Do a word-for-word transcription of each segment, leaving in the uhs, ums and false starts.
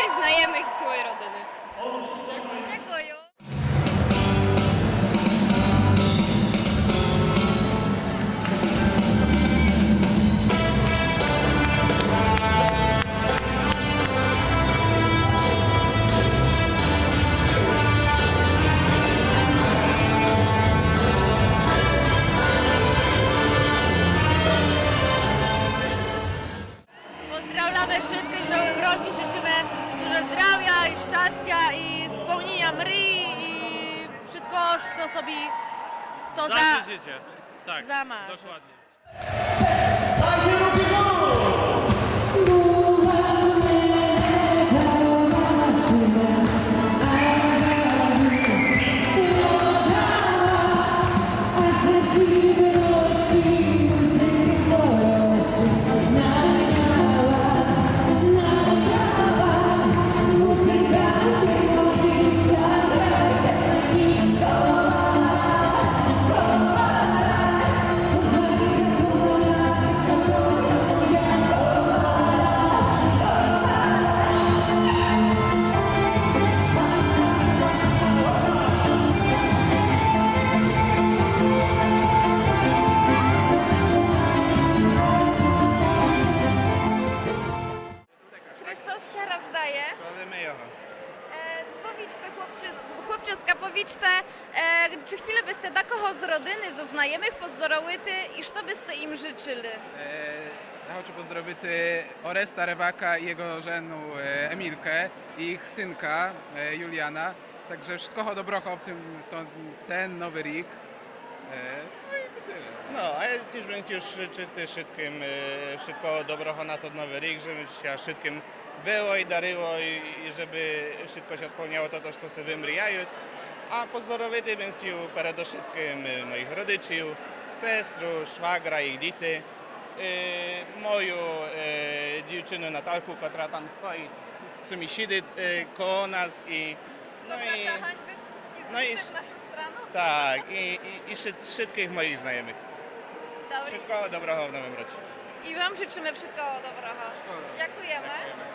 Знайомых, цілой родины. Дякую. Поздравляме вшыткых в Новым році, жычыме дуже здравя і щастя, і сполніня мрій, і вшытко, што собі хто за... Зажычыце. Так, замарзи. Докладні. Христос ся раждає. Славиме Його. Е, повічте, хлопче-, хлопчиська, повічте, е, ци хтіли бы сте дакого з родины, зо знайомых поздоровити і што бы сте їм жычыли? Е, я хочу поздоровити Ореста Ревака і його жену, е, Емількы, і їх сынка, е, Юліана. Так же вшыткого доброго в тым, в тон, в тен Новый рік. Е, но і то тыли. Но, а я тіж бым хтів жычыти вшыткым, е, вшыткого доброго на тот Новый рік, жебы ся вшыткым было і дарило, і, і жебы вшытко ся сполняло тото, што си вымріяют. А поздоровити бым хтів передовшыткым, е, моіх родичів, сестру, швагра, їх діти, е, мою, е, дівчину Наталку, котра там стоіт, што мі сідит, е, коло нас і Но і, Ганьбы, і, но і в нашу страну. Так, і, і, і вшыт-, вшыткых моіх знайомых. Добрі. Вшыткого доброго в Новым році. І вам жычыме вшыткого доброго. Дякуєме. Дякуєме.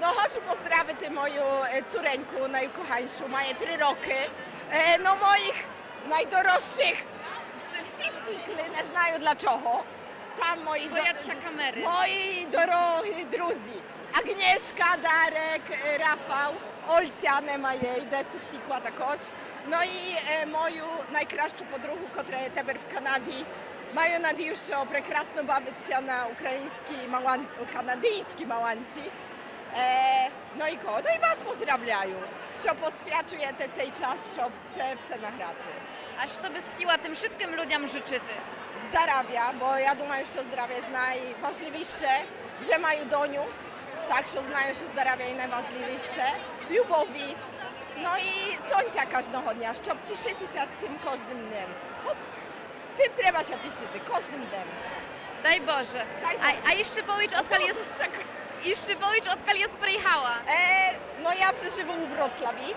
Но, хочу поздравити мою, е, цуреньку найкоханьшу, має три рокы. Е, но, моїх найдорожшых, всіх втікли, не знаю для чого. Там мої до-, Боять ся камеры. Мої дорогы друзі. Агнєшка, Дарек, е, Рафал, Ольця не має, і десь втікла також. Но і, е, мою найкращу подругу, котра є тепер в Канаді. Маю надію, што прекрасно бавить ся на українській малан-, канадійській маланці. Е, но і ко-, но і вас поздравляю, што посвячуєте цей час, што Це все награти. А што бысь хотіла тым вшыткым людям жычыти? Здоровя, бо я думаю, што здоровя є найважливіше, вже маю доню, так што знаю, што здоровя є найважливіше. Любові, но і сонця кожного дня, щоб тішити ся цим кожным днем. Бо тым треба ся тішити, кожным днем. Дай Боже. Дай Боже. А, а іщы повідж, одкаль єс, іщы повідж, одкаль єс приїхала? Е, но я вже живу у Вроцлаві.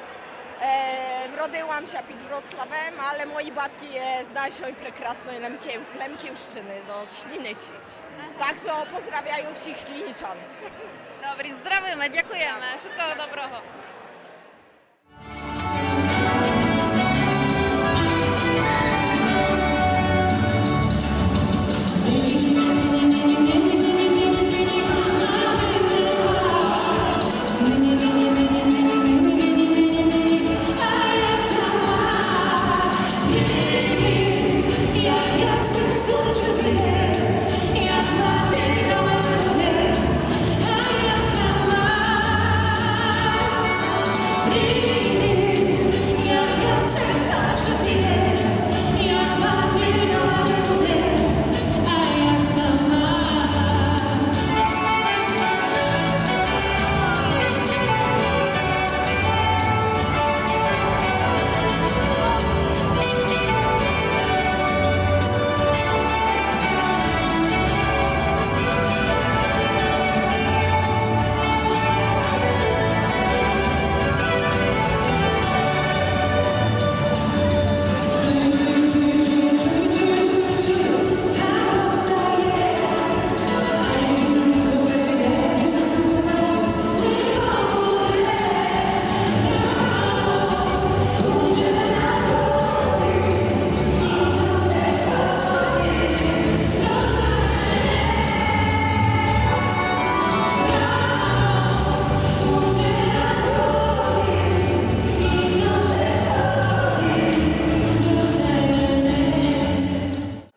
Е, вродила м ся під Вроцлавем, але мої батки є з нашої прекрасної Лемків-, Лемківщины, зо Шліниці. Ага. Так што поздравляю всіх шлінічан. Добрі, здравиме, дякуєме. Вшыткого доброго.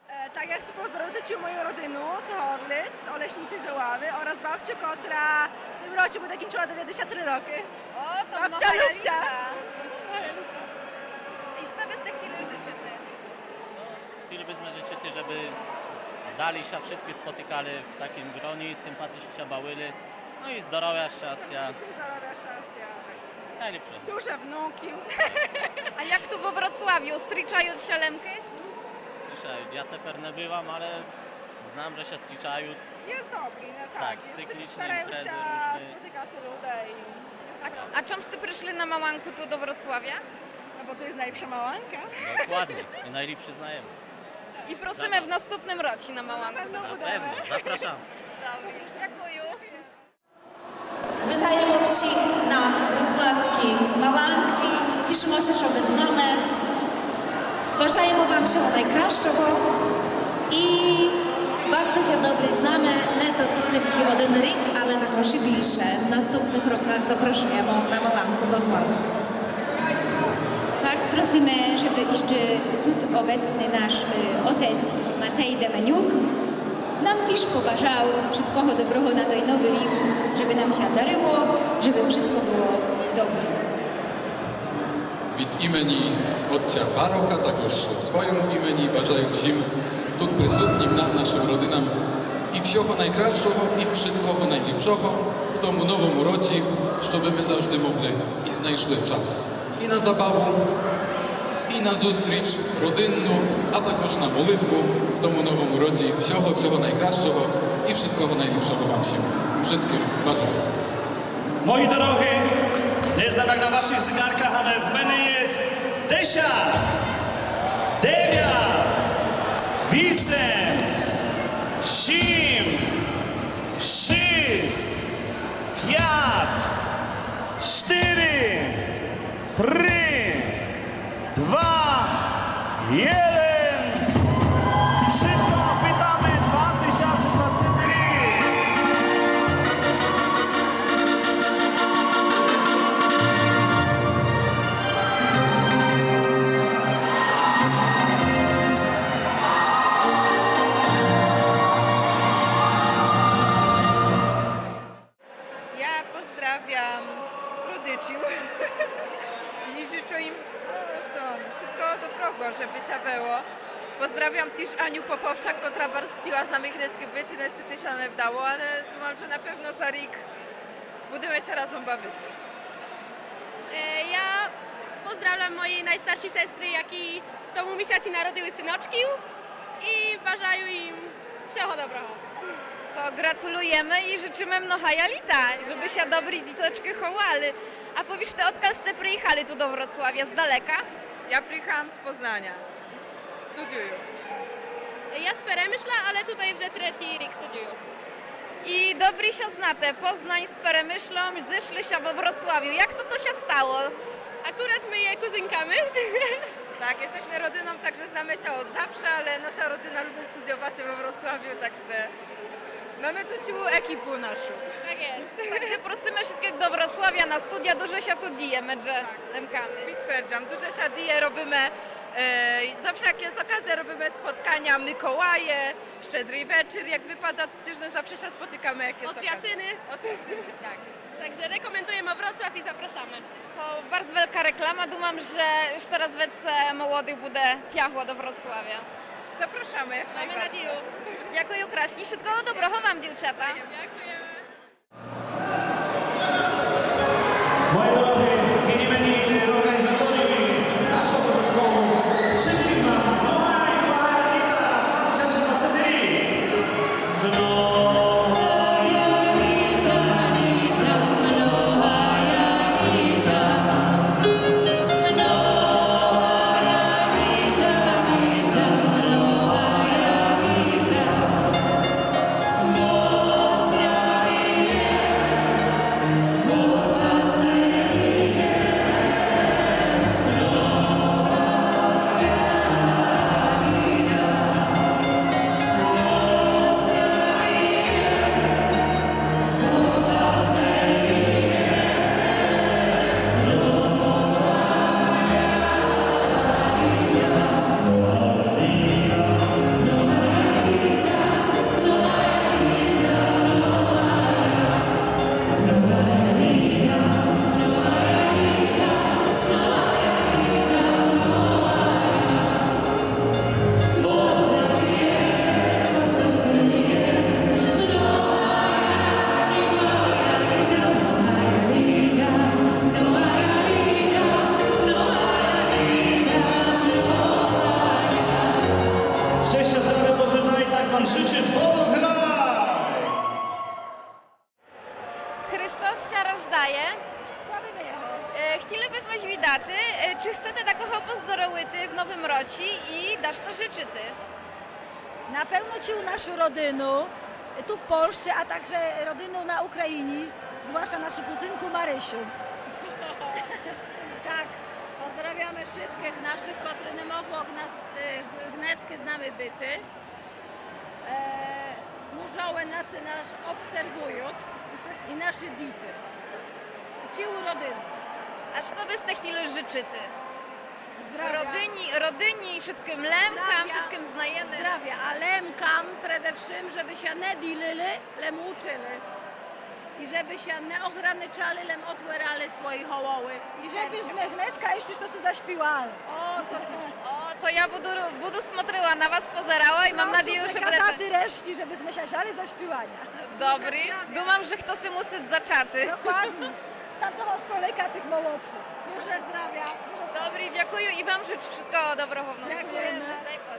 Е, так, я хочу поздоровити цілу мою родину з Горлиць, Олешніці з Улавы, ораз бабцю, котра в тым році буде кінчила девятдесят три рокы. О, то бабця Любця. І што бысте хотіли жычыти? Хотіли бысме жычыти, жебы далі ся вшыткы спотикали в такім гроні, симпатічні ся бавили. Но і здоровя, щастя. Здоровя, щастя, так. Найліпше. Дуже внуків. А як ту во Вроцлавю? Стрічают ся Лемкы? Стрічают. Я тепер не бывам, але знам, же ся стрічают. Є добрі, но так. Так, є, циклічні старают ся спотикати людей. Є добрі. А чом сте пришли на Маланку ту до Вроцлавя? Но бо ту є найліпша Маланка. Докладні. І найліпше знаєме. І просиме в наступным році на Маланку. На певно будеме. На певно. Запрашам. Добрі, дякую. Вітаєме всіх на вроцлавській Маланці. Тішиме ся, што вы з нами. Бажаєме вам всього найкращого. І бавте ся добрі з нами не то тілько один рік, але також і більше. В наступных роках запрошуєме на Маланку вроцлавську. Барз просиме, жебы іщы ту обецный наш, е, отець Матей Деменюк нам тіж побажав вшыткого доброго на тот новый рік, жебы нам ся дарило, жебы вшытко было добрі. Від імені отця пароха, також в своєму імені бажаю всім тут присутнім нам, нашым родинам і всього найкращого, і вшыткого найліпшого в тому новому році, щобы мы завжды могли і знайшли час і на забаву, і на зустріч родинну, а також на молитву в тому новому році. Всього, всього найкращого і вшыткого найліпшого вам всім. Вшыткым бажаю. Мої дорогы, не знам, як на вашых зіґарках, але в мене є десят, девят, вісем, сім, шіст, пят, штири, три, два, єден. Вшыткого вітаме, два тисячі двадцятый рік. Поздравям тіж Аню Попавчак, котра барз хтіла з нами гнеска быти, несцети ся не вдало, але думам, же на певно за рік будеме ся разом бавити. Е, я поздравлям мої найстарші сестри, які в тому місяці народили синочків, і бажаю їм всього доброго. То ґратулуєме і жычыме многая літа, жебы ся добрі діточкы ховали. А повіджте, одкаль сте приіхали ту до Вроцлавя? Здалека? Я приіхала з Познаня. З-, студюю. Я з Перемышля, але тутай вже третій рік студюю. І добрі ся знате, Познань з Перемышлом зышли ся во Вроцлавю. Як то, то ся стало? Акурат мы є кузинками. Так, єстеме родином, так же знаме ся од завше, але наша родина любит студювати во Вроцлавю, так же маме ту цілу екіпу нашу. Так є. Так же просиме вшыткых до Вроцлавя на студя, дуже ся ту діє медже Лемками. Підтверджам, дуже ся діє, робиме, е, завше як єст оказия, робиме спотканя, Миколає, Щедрий вечір, як выпадат в тыждень, завше ся спотикаме, як єст оказия. От Ясины. От Ясины, так. Так же рекомендуєме Вроцлав і запрошаме. То барз велика реклама, думам, же уж тераз веце молодых буде тягло до Вроцлавя. Запрошаме, як найбарже. Маме надію. Дякую красні, вшыткого доброго вам, дівчата. Дякуєме. Мої дорогы, від імені орґанізаторів нашого фестивалю, вшыткым вам многая, многая літа на два тисячі двадцятый рік. Щастя, здравя, Божий дай, так вам жычыт Водограй! Христос ся рождає. Славиме Його. Е, хотіли бы зме звідати, е, ци хцете дакого поздоровити в Новым році і дашто жычыти? На певно цілу нашу родину, ту в Польщи, а также родину на Україні, звлашта нашу кузинку Марисю. Так, поздравяме вшыткых нашых, котры не могло нас, е, гнеска з нами быти. Е, мужови наші нас обсервуют і наші діти. І цілу родину. А што бы сте хотіли жычыти? Здравя. Родині, родині, вшыткым Лемкам, вшыткым знайомым. Здравя. А Лемкам передовшым, жебы ся не ділили, лем учыли. І жебы ся не ограничали, лем отвірали свої головы і серця. І жебы зме гнеска іщы штоси заспівали. О, то тіж. О, то я буду, буду смотрила на вас, позерала і мам надію, же будете казати решті, жебы зме ся жали заспіваня. Добрі. Думам, же хтоси мусит зачати. Докладні. З тамтого столика тых молодшых. Дуже здравя. Добрі, дякую і вам жычу вшыткого доброго в Новым році. Дякуєме. Дай Бог.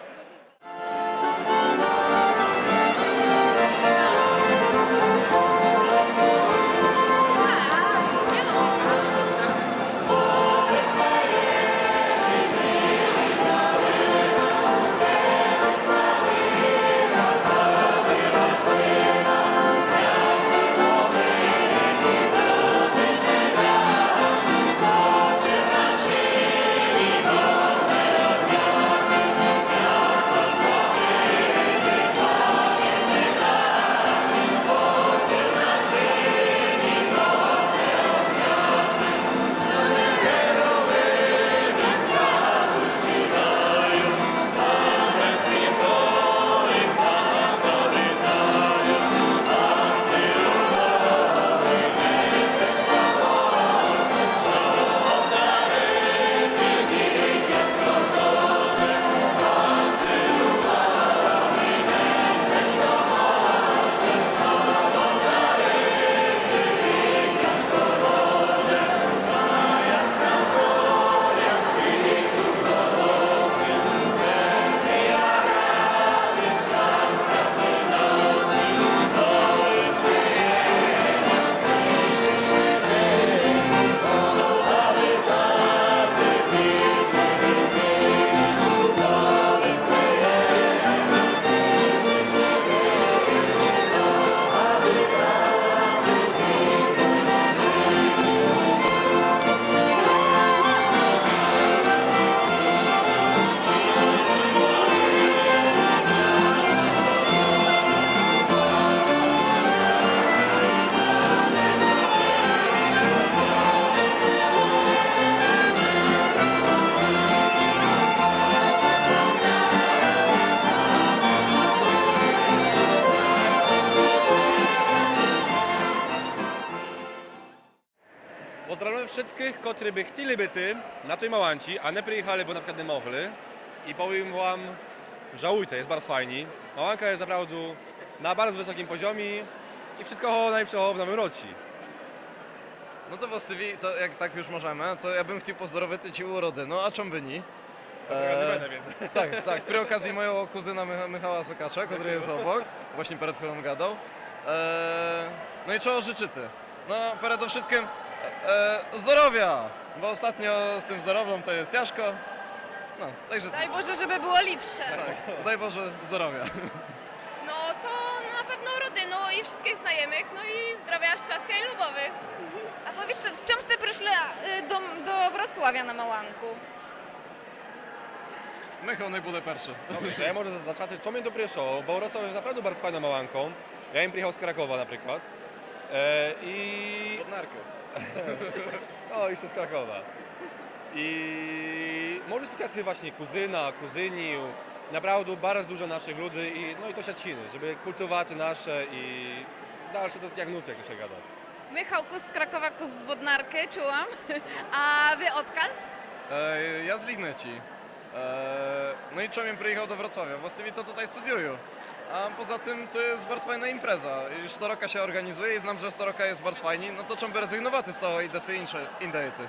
Тых, котры бы хтіли быти на той маланці, а не приіхали, бо на приклад не могли. І повім вам, жалуйте, єст барз файні. Маланка єст направду на барз высокім позьомі і вшыткого найліпшого в Новым році. Но то właściwie, то як так уж можеме, то я бым хтів поздоровити цілу родину, а чом бы ні? Е, так, так. При оказії мого кузина Миха-, Михала Сокача, котрый єст обок, власні перед хвилом гадав. Е, но і чого жычыти? Но, передовшыткым, е, здоровя! Бо остатньо з тым здоровльом то єст тяжко. Но, так же... Дай Боже, жебы было ліпше. Так, дай Боже здоровя. Но то на певно родину і вшыткых знайомых, но і здоровя, щастя і любови. А повіджте, чом сте пришли, е, до, до Вроцлавя на маланку? Михал най буде першый. Добрі, то я можу за-, зачати, чом єм ту пришол, бо Вроцлав єст направду барз файну маланку. Я єм приіхол з Кракова, наприклад. Е, і... З Боднаркы. О, іщы з Кракова. І можу спіткати власні кузина, кузинів, направду барз дуже нашых люди, і, но і то ся чіни, жебы культувати наше і дальше то тягнути, як то ся гадат. Михал, кус з Кракова, кус з Боднаркы, чула єм. А вы одкаль? Е, я з Лігниці. Е, но і чом єм приіхол до Вроцлавя? Właściwie то тутай студіюю. А поза тым то єст барз файна імпреза. І шторока ся орґанізує і знам, же шторока єст барз файні, но то чом бы резыгнувати з того і десь інше, інде іти.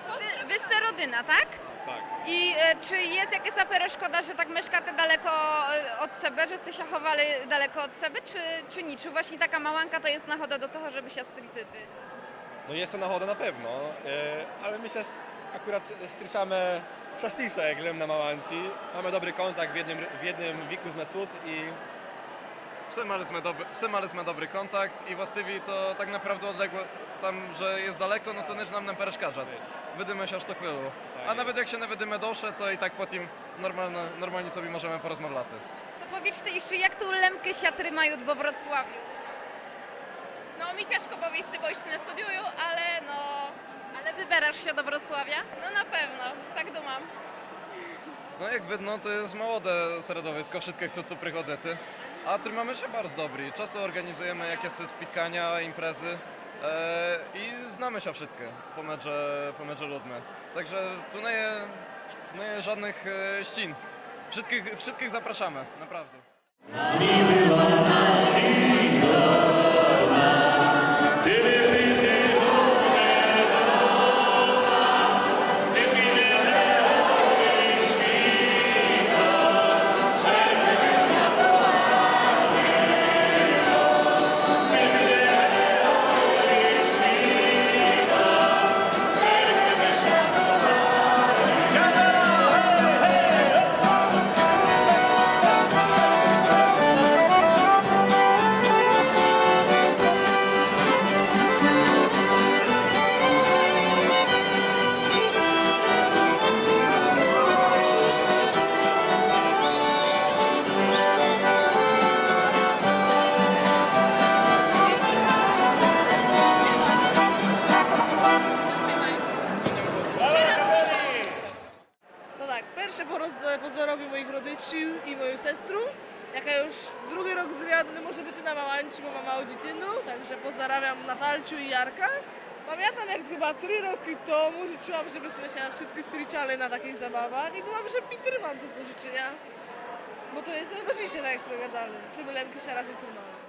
Вы, вы сте родина, так? Так. І, е, чы єст якыса перешкода, же так мешкате далеко, е, од себе, же сте ся ховали далеко од себе, чы, чы ні? Чы власні така маланка то єст нагода до того, жебы ся стрітити? Но, єст то нагода на певно, е, але мы ся с-, акурат с-, стрічаме частійше, як лем на маланці. Маме добрий контакт, в єдным р-, в єдным віку зме сут і... Все мали зме доб-, все мали зме добрий контакт і właściwie то так направду одлегло, там, же єст далеко, но то ніч нам не перешкаджат. Видиме ся штохвилу. Так єст. А навет як ся не видиме довше, то і так потім нормално, нормално собі можеме порозмовляти. То повіджте іщы, як ту Лемкы ся тримают во Вроцлавю? Но, мі тяжко повісти, бо іщы не студіюю, але но... Але выбераш ся до Вроцлавя? Но, на певно, так думам. Но, як видно, то єст молоде середовиско, вшыткы хцут ту приходити. А тримаме ся барз добрі. Часто орґанізуєме якісь спітканя, імпрезы. Е, і знаме ся вшыткы помедже, помедже людми. Так же ту не є, не є жадных, е, стін. Вшыткых, вшыткых запрашаме, направду. То так, перше по роз-, поздоровю моіх родичів і мою сестру, яка уж другый рок з ряду не може быти на маланці, бо ма малу дітину, так же поздоровям Натальцю і Ярка. Памятам, як хыба три рокы тому жычыла єм, жебы сме ся вшыткы стрічали на такых забавах і думам, же підтримам тото жычыня. Бо то єст найважнійше, так як сме гадали, жебы Лемкы ся разом тримали.